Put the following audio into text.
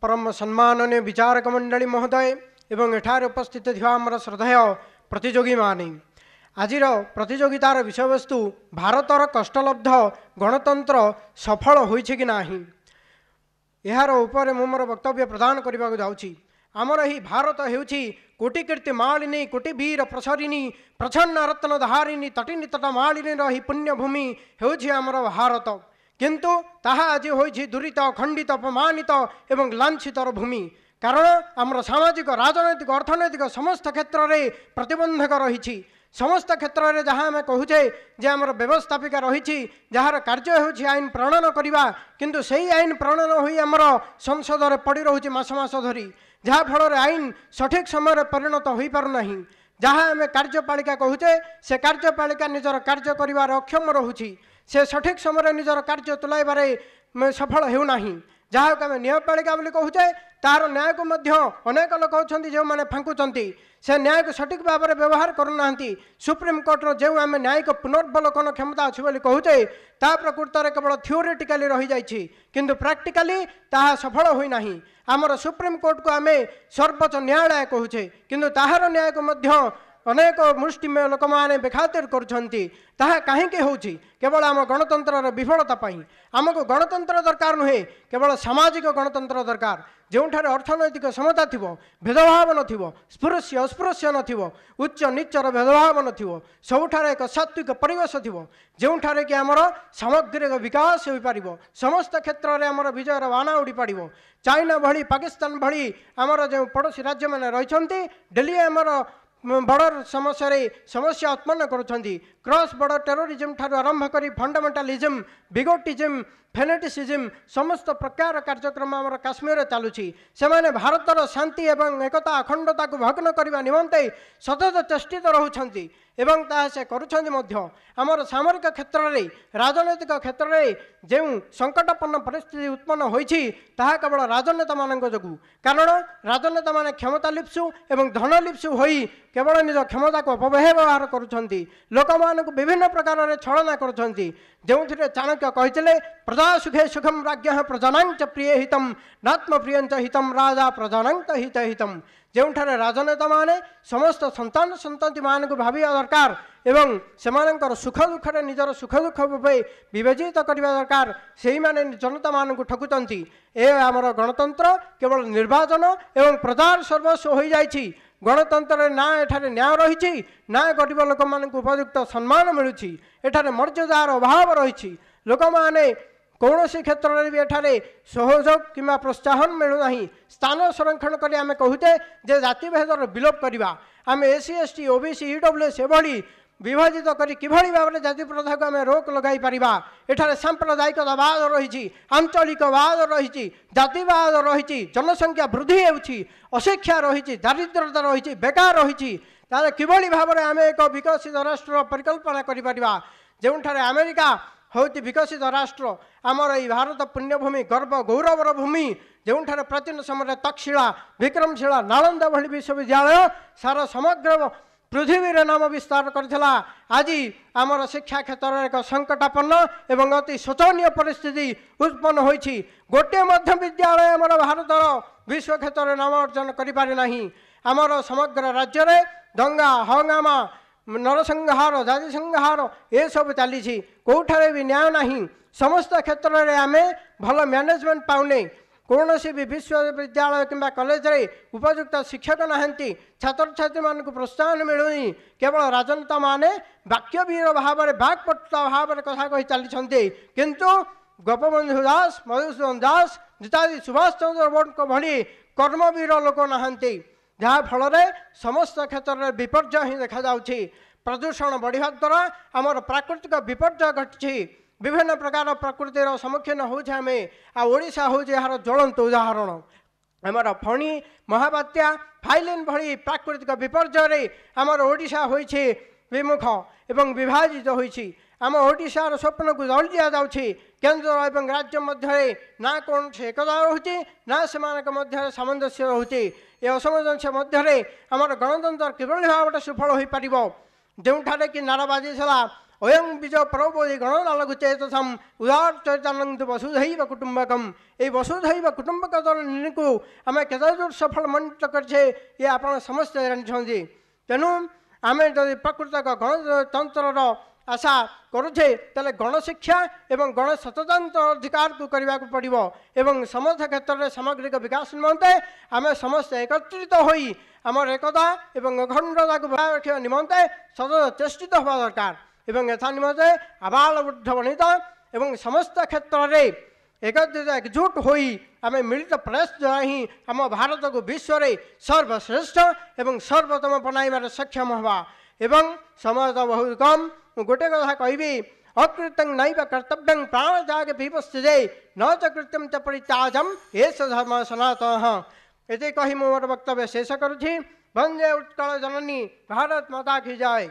ପରମ ସମ୍ମାନନୀୟ ବିଚାରକ ମଣ୍ଡଳୀ ମହୋଦୟ ଏବଂ ଏଠାରେ ଉପସ୍ଥିତ ଥିବା ଆମର ଶ୍ରଦ୍ଧେୟ ପ୍ରତିଯୋଗୀମାନେ, ଆଜିର ପ୍ରତିଯୋଗିତାର ବିଷୟବସ୍ତୁ ଭାରତର କଷ୍ଟଲବ୍ଧ ଗଣତନ୍ତ୍ର ସଫଳ ହୋଇଛି କି ନାହିଁ, ଏହାର ଉପରେ ମୁଁ ମୋର ବକ୍ତବ୍ୟ ପ୍ରଦାନ କରିବାକୁ ଯାଉଛି। ଆମର ଏହି ଭାରତ ହେଉଛି କୋଟି କୀର୍ତ୍ତି ମାଳିନୀ, କୋଟି ବୀର ପ୍ରସରିଣୀ, ପ୍ରଚ୍ଛନ୍ନ ରତ୍ନ ଧାରିଣୀ, ତଟିନୀ ତଟ ମାଳିନୀର ଏହି ପୁଣ୍ୟଭୂମି ହେଉଛି ଆମର ଭାରତ। କିନ୍ତୁ ତାହା ଆଜି ହୋଇଛି ଦୂରିତ, ଖଣ୍ଡିତ, ଅପମାନିତ ଏବଂ ଲାଞ୍ଛିତର ଭୂମି। କାରଣ ଆମର ସାମାଜିକ, ରାଜନୈତିକ, ଅର୍ଥନୈତିକ ସମସ୍ତ କ୍ଷେତ୍ରରେ ପ୍ରତିବନ୍ଧକ ରହିଛି। ସମସ୍ତ କ୍ଷେତ୍ରରେ ଯାହା ଆମେ କହୁଛେ ଯେ ଆମର ବ୍ୟବସ୍ଥାପିକା ରହିଛି, ଯାହାର କାର୍ଯ୍ୟ ହେଉଛି ଆଇନ ପ୍ରଣୟନ କରିବା, କିନ୍ତୁ ସେହି ଆଇନ ପ୍ରଣୟନ ହୋଇ ଆମର ସଂସଦରେ ପଡ଼ି ରହୁଛି ମାସ ମାସ ଧରି, ଯାହାଫଳରେ ଆଇନ ସଠିକ୍ ସମୟରେ ପରିଣତ ହୋଇପାରୁନାହିଁ। ଯାହା ଆମେ କାର୍ଯ୍ୟପାଳିକା କହୁଛେ, ସେ କାର୍ଯ୍ୟପାଳିକା ନିଜର କାର୍ଯ୍ୟ କରିବାର ଅକ୍ଷମ ରହୁଛି, ସେ ସଠିକ୍ ସମୟରେ ନିଜର କାର୍ଯ୍ୟ ତୁଲାଇବାରେ ସଫଳ ହେଉନାହିଁ। ଯାହାକୁ ଆମେ ନ୍ୟାୟପାଳିକା ବୋଲି କହୁଛେ, ତାହାର ନ୍ୟାୟକୁ ମଧ୍ୟ ଅନେକ ଲୋକ ଅଛନ୍ତି ଯେଉଁମାନେ ଫାଙ୍କୁଛନ୍ତି, ସେ ନ୍ୟାୟକୁ ସଠିକ୍ ଭାବରେ ବ୍ୟବହାର କରୁନାହାନ୍ତି। ସୁପ୍ରିମକୋର୍ଟର ଯେଉଁ ଆମେ ନ୍ୟାୟିକ ପୁନର୍ବଲୋକନ କ୍ଷମତା ଅଛି ବୋଲି କହୁଛେ, ତାହା ପ୍ରକୃତରେ କେବଳ ଥିଓରିଟିକାଲି ରହିଯାଇଛି, କିନ୍ତୁ ପ୍ରାକ୍ଟିକାଲି ତାହା ସଫଳ ହୋଇନାହିଁ। ଆମର ସୁପ୍ରିମକୋର୍ଟକୁ ଆମେ ସର୍ବୋଚ୍ଚ ନ୍ୟାୟାଳୟ କହୁଛେ, କିନ୍ତୁ ତାହାର ନ୍ୟାୟକୁ ମଧ୍ୟ ଅନେକ ମୁଷ୍ଟିମେୟ ଲୋକମାନେ ବେଖାତିର କରୁଛନ୍ତି। ତାହା କାହିଁକି ହେଉଛି? କେବଳ ଆମ ଗଣତନ୍ତ୍ରର ବିଫଳତା ପାଇଁ। ଆମକୁ ଗଣତନ୍ତ୍ର ଦରକାର ନୁହେଁ, କେବଳ ସାମାଜିକ ଗଣତନ୍ତ୍ର ଦରକାର, ଯେଉଁଠାରେ ଅର୍ଥନୈତିକ ସମତା ଥିବ, ଭେଦଭାବ ନଥିବ, ସ୍ପୃଶ୍ୟ ଅସ୍ପୃଶ୍ୟ ନଥିବ, ଉଚ୍ଚ ନୀଚର ଭେଦଭାବ ନଥିବ, ସବୁଠାରେ ଏକ ସାତ୍ୱିକ ପରିବେଶ ଥିବ, ଯେଉଁଠାରେ କି ଆମର ସାମଗ୍ରିକ ବିକାଶ ହୋଇପାରିବ, ସମସ୍ତ କ୍ଷେତ୍ରରେ ଆମର ବିଜୟର ବାନା ଉଡ଼ିପାରିବ। ଚାଇନା ଭଳି, ପାକିସ୍ତାନ ଭଳି ଆମର ଯେଉଁ ପଡ଼ୋଶୀ ରାଜ୍ୟମାନେ ରହିଛନ୍ତି, ଡେଲି ଆମର ବର୍ଡ଼ର ସମସ୍ୟାରେ ସମସ୍ୟା ଉତ୍ପନ୍ନ କରୁଛନ୍ତି। କ୍ରସ୍ ବର୍ଡ଼ର ଟେରୋରିଜିମ୍ ଠାରୁ ଆରମ୍ଭ କରି ଫଣ୍ଡାମେଣ୍ଟାଲିଜିମ୍, ବିଗୋଟିଜିମ୍, ଫେନେଟିସିଜିମ୍ ସମସ୍ତ ପ୍ରକାର କାର୍ଯ୍ୟକ୍ରମ ଆମର କାଶ୍ମୀରରେ ଚାଲୁଛି। ସେମାନେ ଭାରତର ଶାନ୍ତି ଏବଂ ଏକତା ଅଖଣ୍ଡତାକୁ ଭଗ୍ନ କରିବା ନିମନ୍ତେ ସତତ ଚେଷ୍ଟିତ ରହୁଛନ୍ତି ଏବଂ ତାହା ସେ କରୁଛନ୍ତି ମଧ୍ୟ। ଆମର ସାମରିକ କ୍ଷେତ୍ରରେ, ରାଜନୈତିକ କ୍ଷେତ୍ରରେ ଯେଉଁ ସଙ୍କଟାପନ୍ନ ପରିସ୍ଥିତି ଉତ୍ପନ୍ନ ହୋଇଛି, ତାହା କେବଳ ରାଜନେତାମାନଙ୍କ ଯୋଗୁଁ। କାରଣ ରାଜନେତାମାନେ କ୍ଷମତା ଲିପ୍ସୁ ଏବଂ ଧନ ଲିପ୍ସୁ ହୋଇ କେବଳ ନିଜ କ୍ଷମତାକୁ ଅପବ୍ୟବହାର କରୁଛନ୍ତି, ଲୋକମାନଙ୍କୁ ବିଭିନ୍ନ ପ୍ରକାରରେ ଛଳନା କରୁଛନ୍ତି। ଯେଉଁଥିରେ ଚାଣକ୍ୟ କହିଥିଲେ, ପ୍ରଜା ସୁଖେ ସୁଖମ ରାଜ୍ୟ ପ୍ରଜାନାଞ୍ଚ ପ୍ରିୟ ହିତମ ନାତ୍ମ ପ୍ରିୟଞ୍ଚ ହିତମ ରାଜା ପ୍ରଜାନାନ୍ତ ହିତ ହିତମ। ଯେଉଁଠାରେ ରାଜନେତାମାନେ ସମସ୍ତ ସନ୍ତାନ ସନ୍ତତିମାନଙ୍କୁ ଭାବିବା ଦରକାର ଏବଂ ସେମାନଙ୍କର ସୁଖ ଦୁଃଖରେ ନିଜର ସୁଖ ଦୁଃଖ ରୂପେ ବିବେଚିତ କରିବା ଦରକାର, ସେଇମାନେ ଜନତାମାନଙ୍କୁ ଠକୁଛନ୍ତି। ଏ ଆମର ଗଣତନ୍ତ୍ର କେବଳ ନିର୍ବାଚନ ଏବଂ ପ୍ରଜାର ସର୍ବସ୍ୱ ହୋଇଯାଇଛି। ଗଣତନ୍ତ୍ରରେ ନା ଏଠାରେ ନ୍ୟାୟ ରହିଛି, ନା ଗରିବ ଲୋକମାନଙ୍କୁ ଉପଯୁକ୍ତ ସମ୍ମାନ ମିଳୁଛି। ଏଠାରେ ମର୍ଯ୍ୟାଦାର ଅଭାବ ରହିଛି। ଲୋକମାନେ କୌଣସି କ୍ଷେତ୍ରରେ ବି ଏଠାରେ ସହଯୋଗ କିମ୍ବା ପ୍ରୋତ୍ସାହନ ମିଳୁନାହିଁ। ସ୍ଥାନ ସଂରକ୍ଷଣ କରି ଆମେ କହୁଛେ ଯେ ଜାତିଭେଦର ବିଲୋପ କରିବା, ଆମେ S C, S T, O B C, E W S ଏଭଳି ବିଭାଜିତ କରି କିଭଳି ଭାବରେ ଜାତି ପ୍ରଥାକୁ ଆମେ ରୋକ ଲଗାଇ ପାରିବା? ଏଠାରେ ସାମ୍ପ୍ରଦାୟିକତାବାଦ ରହିଛି, ଆଞ୍ଚଳିକବାଦ ରହିଛି, ଜାତିବାଦ ରହିଛି, ଜନସଂଖ୍ୟା ବୃଦ୍ଧି ହେଉଛି, ଅଶିକ୍ଷା ରହିଛି, ଦାରିଦ୍ରତା ରହିଛି, ବେକାର ରହିଛି। ତାହେଲେ କିଭଳି ଭାବରେ ଆମେ ଏକ ବିକଶିତ ରାଷ୍ଟ୍ରର ପରିକଳ୍ପନା କରିପାରିବା? ଯେଉଁଠାରେ ଆମେରିକା ହେଉଛି ବିକଶିତ ରାଷ୍ଟ୍ର, ଆମର ଏଇ ଭାରତ ପୁଣ୍ୟଭୂମି, ଗର୍ବ ଗୌରବର ଭୂମି, ଯେଉଁଠାରେ ପ୍ରାଚୀନ ସମୟରେ ତକ୍ଷଶିଳା, ବିକ୍ରମଶିଳା, ନାଳନ୍ଦା ଭଳି ବିଶ୍ୱବିଦ୍ୟାଳୟ ସାରା ସମଗ୍ର ପୃଥିବୀର ନାମ ବିସ୍ତାର କରିଥିଲା, ଆଜି ଆମର ଶିକ୍ଷା କ୍ଷେତ୍ରରେ ଏକ ସଙ୍କଟାପନ୍ନ ଏବଂ ଅତି ଶୋଚନୀୟ ପରିସ୍ଥିତି ଉତ୍ପନ୍ନ ହୋଇଛି। ଗୋଟିଏ ମଧ୍ୟ ବିଦ୍ୟାଳୟ ଆମର ଭାରତର ବିଶ୍ୱ କ୍ଷେତ୍ରରେ ନାମ ଅର୍ଜନ କରିପାରି ନାହିଁ। ଆମର ସମଗ୍ର ରାଜ୍ୟରେ ଦଙ୍ଗା, ହଙ୍ଗାମା, ନରସଂହାର, ଜାତି ସଂହାର ଏସବୁ ଚାଲିଛି। କେଉଁଠାରେ ବି ନ୍ୟାୟ ନାହିଁ। ସମସ୍ତ କ୍ଷେତ୍ରରେ ଆମେ ଭଲ ମ୍ୟାନେଜମେଣ୍ଟ ପାଉନେ। କୌଣସି ବି ବିଶ୍ୱବିଦ୍ୟାଳୟ କିମ୍ବା କଲେଜରେ ଉପଯୁକ୍ତ ଶିକ୍ଷକ ନାହାନ୍ତି, ଛାତ୍ରଛାତ୍ରୀମାନଙ୍କୁ ପ୍ରୋତ୍ସାହନ ମିଳୁନି। କେବଳ ରାଜନେତାମାନେ ବାକ୍ୟବୀର ଭାବରେ, ବାକ୍ପଟ୍ଟ ଭାବରେ କଥା କହି ଚାଲିଛନ୍ତି, କିନ୍ତୁ ଗୋପବନ୍ଧୁ ଦାସ, ମଧୁସୂଦନ ଦାସ, ନେତାଜୀ ସୁଭାଷ ଚନ୍ଦ୍ର ବୋଷଙ୍କ ଭଳି କର୍ମବୀର ଲୋକ ନାହାନ୍ତି, ଯାହାଫଳରେ ସମସ୍ତ କ୍ଷେତ୍ରରେ ବିପର୍ଯ୍ୟୟ ହିଁ ଦେଖାଯାଉଛି। ପ୍ରଦୂଷଣ ବଢ଼ିବା ଦ୍ୱାରା ଆମର ପ୍ରାକୃତିକ ବିପର୍ଯ୍ୟୟ ଘଟିଛି। ବିଭିନ୍ନ ପ୍ରକାର ପ୍ରକୃତିର ସମ୍ମୁଖୀନ ହେଉଛେ ଆମେ, ଆଉ ଓଡ଼ିଶା ହେଉଛି ଏହାର ଜ୍ୱଳନ୍ତ ଉଦାହରଣ। ଆମର ଫଣି, ମହାବାତ୍ୟା, ଫାଇଲିନ୍ ଭଳି ପ୍ରାକୃତିକ ବିପର୍ଯ୍ୟୟରେ ଆମର ଓଡ଼ିଶା ହୋଇଛି ବିମୁଖ ଏବଂ ବିଭାଜିତ ହୋଇଛି। ଆମ ଓଡ଼ିଶାର ସ୍ୱପ୍ନକୁ ଦଳି ଦିଆଯାଉଛି। କେନ୍ଦ୍ର ଏବଂ ରାଜ୍ୟ ମଧ୍ୟରେ ନା କୌଣସି ଏକତା ରହୁଛି, ନା ସେମାନଙ୍କ ମଧ୍ୟରେ ସାମଞ୍ଜସ୍ୟ ରହୁଛି। ଏ ଅସାମଞ୍ଜସ୍ୟ ମଧ୍ୟରେ ଆମର ଗଣତନ୍ତ୍ର କିଭଳି ଭାବରେ ସୁଫଳ ହୋଇପାରିବ? ଯେଉଁଠାରେ କି ନାରା ବାଜିଥିଲା, ଅୟଂ ବୀଜ ପ୍ରବୋଧି ଗଣନାଲଘୁ ଚେତସମ୍ ଉଦାର ଚରିତାନନ୍ଦ ବସୁଧୈବ କୁଟୁମ୍ବକମ୍। ଏଇ ବସୁଧୈବ କୁଟୁମ୍ବକ ନୀତିକୁ ଆମେ କେତେ ଦୂର ସଫଳ ମଣ୍ଡିତ କରିଛେ, ଇଏ ଆପଣ ସମସ୍ତେ ଜାଣିଛନ୍ତି। ତେଣୁ ଆମେ ଯଦି ପ୍ରକୃତ ଏକ ଗଣତନ୍ତ୍ରର ଆଶା କରୁଛେ, ତାହେଲେ ଗଣଶିକ୍ଷା ଏବଂ ଗଣ ସ୍ୱତନ୍ତ୍ର ଅଧିକାରକୁ କରିବାକୁ ପଡ଼ିବ ଏବଂ ସମସ୍ତ କ୍ଷେତ୍ରରେ ସାମଗ୍ରିକ ବିକାଶ ନିମନ୍ତେ ଆମେ ସମସ୍ତେ ଏକତ୍ରିତ ହୋଇ ଆମର ଏକତା ଏବଂ ଅଖଣ୍ଡତାକୁ ବଜାୟ ରଖିବା ନିମନ୍ତେ ସତତ ଚେଷ୍ଟିତ ହେବା ଦରକାର ଏବଂ ଏଥା ନିମନ୍ତେ ଆବାଳ ବୃଦ୍ଧ ବନିତା ଏବଂ ସମସ୍ତ କ୍ଷେତ୍ରରେ ଏକତ୍ରିତ ଏକଜୁଟ ହୋଇ ଆମେ ମିଳିତ ପ୍ରୟାସ ଦ୍ୱାରା ହିଁ ଆମ ଭାରତକୁ ବିଶ୍ୱରେ ସର୍ବଶ୍ରେଷ୍ଠ ଏବଂ ସର୍ବୋତ୍ତମ ବନାଇବାରେ ସକ୍ଷମ ହେବା। ଏବଂ ସମୟ ତ ବହୁତ କମ୍, ମୁଁ ଗୋଟେ କଥା କହିବି, ଅକୃତଂ ନୈବ କର୍ତ୍ତବ୍ୟଂ ପ୍ରାଣତ୍ୟାଗ ବିପସ୍ଥିତେ ନ ଚ କୃତ୍ୟಂ ଚ ପରିତ୍ୟାଜಂ ଏଷ ଧର୍ମ ସନାତନଃ। ଏତିକି କହି ମୁଁ ମୋର ବକ୍ତବ୍ୟ ଶେଷ କରୁଛି। ବନ୍ଦେ ଉତ୍କଳ ଜନନୀ ଭାରତ ମାତା କି ଜୟ।